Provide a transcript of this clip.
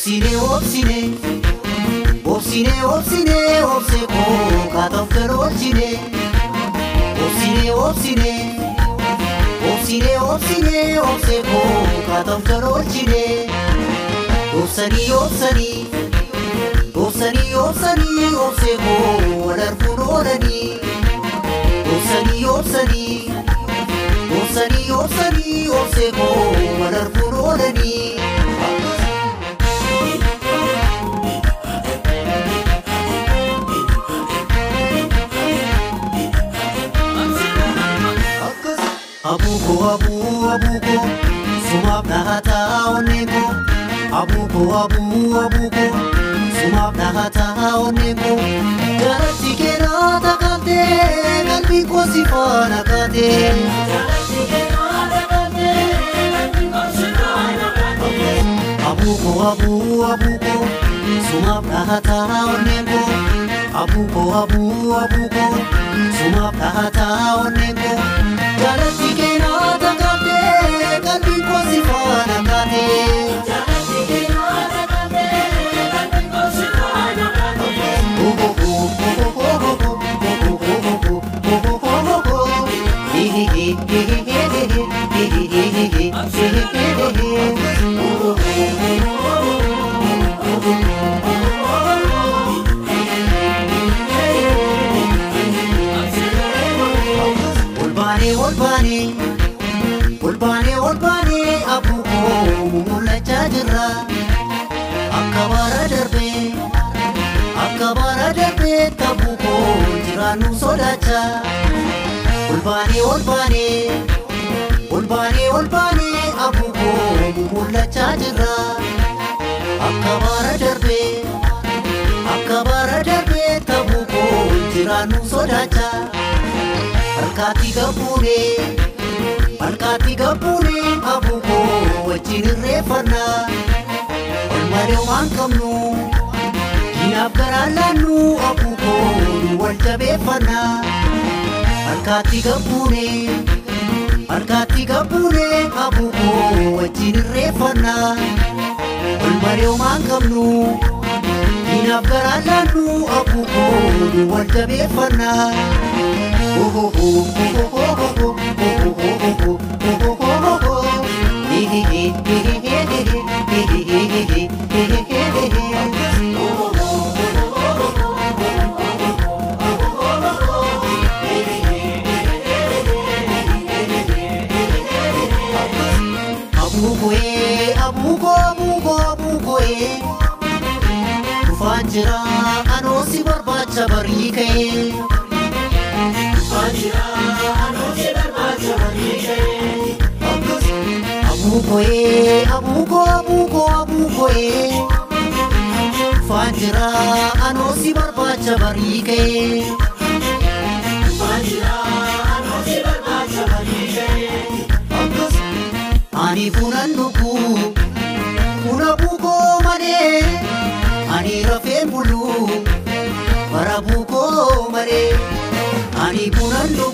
Obsine obsine obsine obsine obse ko katam karolchine obsine obsine obsine obsine obse ko katam karolchine obsani obsani obsani obsani obse ko walar punolani obsani obsani obsani obsani obse ko walar punolani. Abuko abu abuko sumab nahata oneko abuko abu abuko sumab nahata oneko jalatti kenata kante qalbi ko sifana kate jalatti kenata kante qalbi ko sifana kate abuko abu abuko sumab nahata oneko abuko abu abuko sumab nahata oneko jalatti kenata kante qalbi ko sifana kate jalatti kenata kante qalbi ko sifana kate. Olbaane olbaane olbaane abuko mul'achaa jirra akka bara darbee tabuko jiraannu sodaacha olbaane olbaane olbaane olbaane abuko mul'achaa jirra akka bara darbee tabuko jiraannu sodaacha. Malkaatti gabbuune abuko wajjin irreeffanna ol malee waan qabnu diinaaf garaa laannu abuko nu wal jabeeffanna malkaatti gabbuune abuko wajjin irreeffanna ol malee waan qabnu diinaaf garaa laannu abuko nu wal jabeeffanna. Oh oh oh oh oh oh oh oh oh oh oh. Abuko abuko abuko abuko dhufaan jira anoo si barbaacha barii ka'ee. Abuko abuko abuko abuko dhufaan jira anoo si barbaacha barii ka'ee. Ani bunan dhugu buna buukoo malee ani rafeen bulu bara buukoo malee ani bunan dhugu.